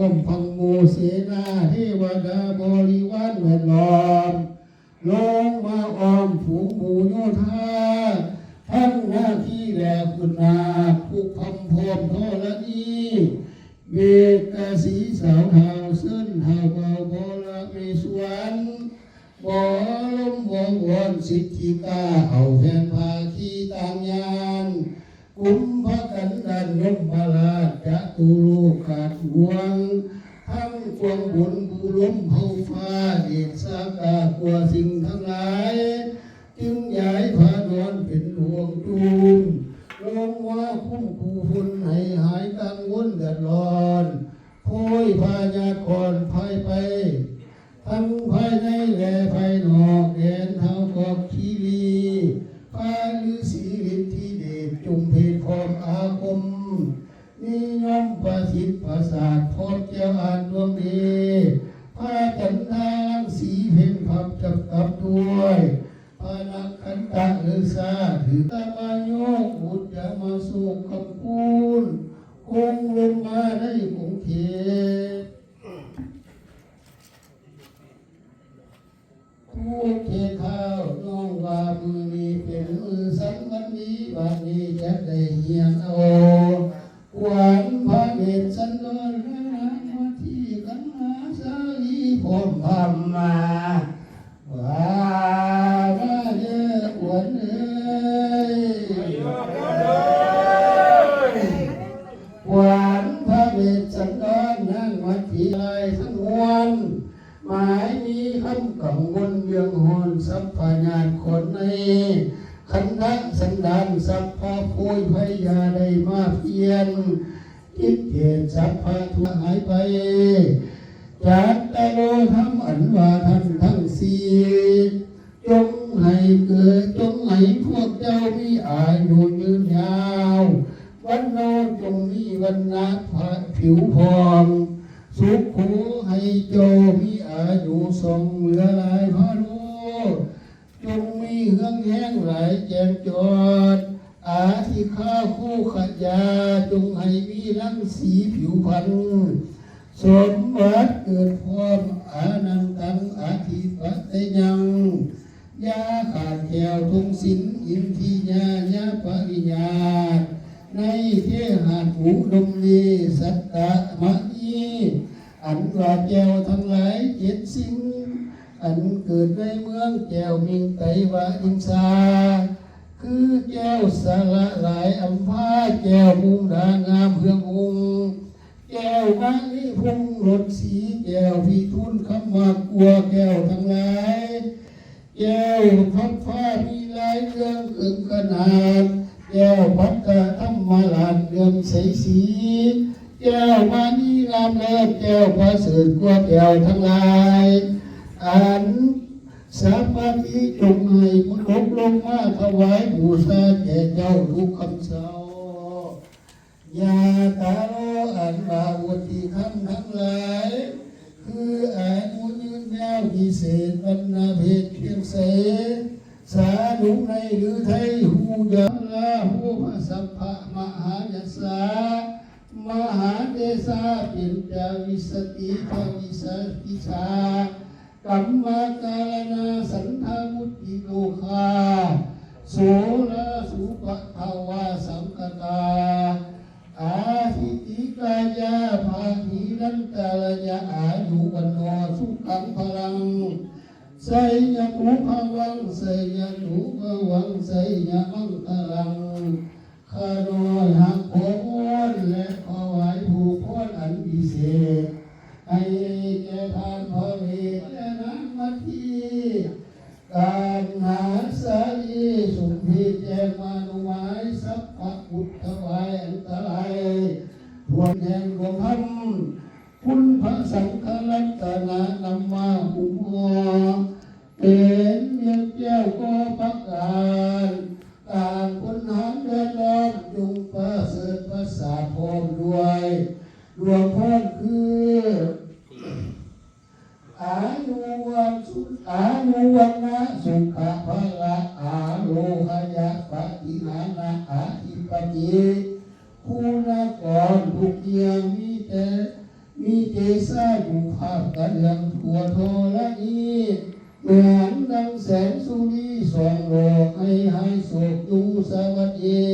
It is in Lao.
ພ້ອມທັງໝູ່ເສນາເທວະດາບໍລິວານແວດລ້ອມ ລົງມາອ້ອມຝູງໝູ່ໂຍທາ ທັງນາຄີແລະຂຸນນາງ ຜູ້ຄຳພ້ອມທໍລະນີ ເບກກະສີສາວທ້າວ ເຊີນທ້າວບ່າວບໍລະເມສວນ ບໍລົມບໍວອນສິດທິກາ ເອົາແຜ່ນຜ້າຄີຕ່າງຍານ ກຸມພະກັນດານຍົມມະລາດ ຈະຕຸໂລກາດຫວງ ທັງຄວາມບຸນບຸລົມເຮົາຟ້າ ເດຊາກາກວ່າສິ່ງທັງຫຼາຍ ຈຶ່ງຢາຍພານອນເປັນດວງຕູມ ລົງມາຄຸ້ມຄູພົນໃຫ້ຫາຍກັງວົນເດືອດຮ້ອນ ໂພຍພະຍາກອນພາຍໄປ ທັງພາຍໃນແລະພາຍນອກ ແດນທ້າວກອກຄີລີ ພະລືສີລິດທິເດດ ຈົ່ງເພດພ້ອມອາຄົມ ນິຍົມປະສິດປະສາດ ພ້ອມແກ້ວອາດດວງດີ ພະຈັນທາລັງສີເພັງພັບ ຈັບກັບດ້ວຍ ພະນັກຂັນຕະເລີຊາ ຖືກຕາມາໂຍກ ອຸດຈະມາໂສກຄຳຄູນ ຄົງລົງມາໃນຂົງເຂດ ຜູ້ເຂດທ້າວ ນ້ອງວ່າມື້ນີ້ເປັນມື້ສັນວັນດີ ບັດນີ້ຈະໄດ້ຮຽນເອົາ ຂວັນພະເນດສັນດອນ ແລະນາງມາທີ ຂັນມາສາລີ ພ້ອມພາມາ ວ່າມາເດີຂວັນເອີຍ ຂວັນພະເນດສັນດອນ ນາງມາທີ ຫຼາຍທັງມວນ ໝາຍມີຄຳກັງວົນ ເລື່ອງຮ້ອນ ສັບພະຍາດຂອນໃນ ຄັນທະສັນດານ ສັບພະໂພຍໄພ ຢ່າໄດ້ມາພຽນ ທິດເຂດສັບພະທຸກຫາຍໄປ ຈັດຕະໂລທຳອັນວ່າທ່ານທັງສີ່ ຈົ່ງໃຫ້ເກີດ ຈົ່ງໃຫ້ພວກເຈົ້າມີອາຍຸຍືນຍາວ ວັນໂນ ຈົ່ງມີວັນນະພະຜິວຜ່ອງ ສຸໂຂ ໃຫ້ເຈົ້າມີອາຍຸສອງເຫຼືອຫຼາຍພະໂລ ຈົ່ງມີເຮືອງແຮງຫຼາຍແຈ້ມຈອດ ອາທິຄາໂຄຂະຢາ ຈົ່ງໃຫ້ມີລັງສີຜິວພັນ ສົມບັດເກີດພ້ອມ ອານັນຕັງອະທິປະເຕຍັງ ຢ່າຂາດແຄວທຸງສິນ ອິນທິຍາຍາປະລິຍາດ ໃນເຄຫະອຸດົມດີ ສັດຕະມະນີ ອັນວ່າແກ້ວທັງຫຼາຍເຈັດສິ່ງ ອັນເກີດໃນເມືອງແກ້ວມິງໄຕວະລິງສາ ຄືແກ້ວສະຫຼະຫຼາຍອຳພາ ແກ້ວມຸງດາງາມເຮືອງອົງ ແກ້ວມະນີພົງລົດສີ ແກ້ວພິທູນຄຳມາກົວ ແກ້ວທັງຫຼາຍ ແກ້ວພັບຟ້າມີລາຍເລື່ອງເກີງຂະໜາດ ແກ້ວພັດຕະທຳມະລາດເລື່ອມໃສສີ ແກ້ວມະນີງາມເລີດ ແກ້ວປະເສີດກວ່າແກ້ວທັງຫຼາຍ ອັນສາມາມີຈົ່ງໃຫ້ຕົກລົງມາຖວາຍບູຊາແກ່ເຈົ້າທຸກຄ່ຳເຊົ້າ. ຍາຕາໂລ ອັນວ່າວຸດຕິຄຳທັງຫຼາຍ ຄືອາຍຸຍືນຍາວ ວິເສດວັນນະເພດພຽງໃສ ສານຸໃນລືໄທ ຫູຢາລາໂຫພະສັບພະມະຫາຍັດສາ ມະຫາເຕຊາ ເປັນຈາວິສະຕິພະວິສະຕິຊາ ກຳມະກາລະນາ ສັນທະວຸດຕິໂລຄາ ໂສລາສູປະທະວາສັງຄະຕາ ອາທິຕິກາຍາ ພະຫິລັນຕະລະຍະ ອາຍຸວັນໂນ ສຸຂັງພະລັງ ໄຊຍະຕຸພະວັງ ໄຊຍະຕຸພະວັງ ໄຊຍະມັງຄະລັງ ຂ້ານ້ອຍຮັກຂໍວອນ ແລະ ຖວາຍຜູ້ພອນອັນພິເສດ ໃຫ້ແກ່ທ່ານພະເວດ ແລະ ນາງມາທີ ການຫາສາລີ ສົມເພດແຈ້ງມານຸມາຍ ສັບພະອຸດຖະວາຍອັນຕະລາຍ ທວນແຫ່ງດວງທຳ ຄຸນພະສັງຄະລັດຕະນະນຳມາຫຸ້ມຫໍ່ ເປັນວຽງແກ້ວກໍປະການ ການຄົນຫານແວດລ້ອມ ຈົ່ງປະເສີດປະສາດພ້ອມດ້ວຍ ດວງພອນຄື ອາຍຸວັນສຸ ອາຍຸວັນນະສຸຂະພະລະ ອາໂລຄະຍະປະຕິຫານະອະທິປະຕິ ຄຸນນະກອນທຸກຢ່າງມີແຕ່ ມີ ເດຊານຸພາບກະເລື່ອງທົ່ວທໍລະນີ ເໝືອນດັ່ງແສງສຸລີສ່ອງຫຼອກ ໃຫ້ຫາຍໂສກຢູ່ສະຫວັດດີ